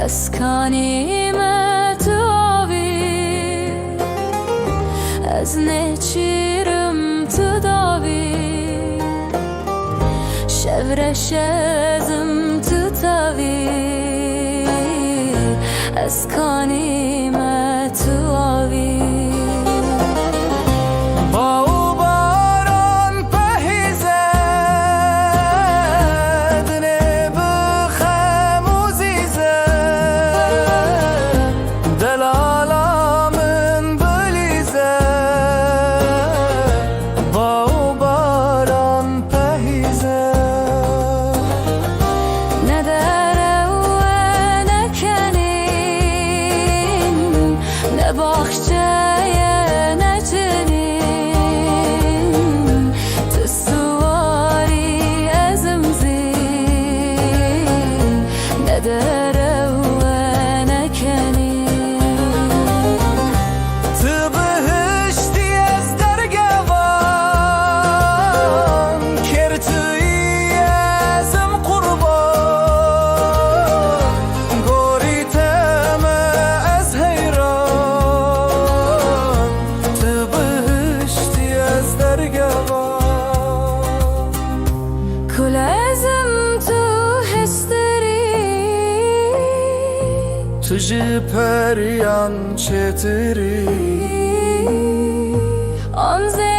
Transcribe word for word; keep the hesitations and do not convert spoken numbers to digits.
Ez kanîme tu avî, ez nêçîrim tu davî. Şev reş ez im tu tevî, ez kanîme tu avî. Ba û baran pehîze, dinê bi xem û zîze, delala min bilîze. Ba û baran pehîze, ne dere û ne kenîn, ne baxçeye ne cinîn, tu siwarî ez im zîn, ne dere û ne kenîn. Tu bihiştî ez dergevan, kêr tu yî ez im qurban, gorî te me ez heyran, tu bihiştî ez dergevan. Kul ez im tu hestirî, tu ji periyan çêtirî. An zê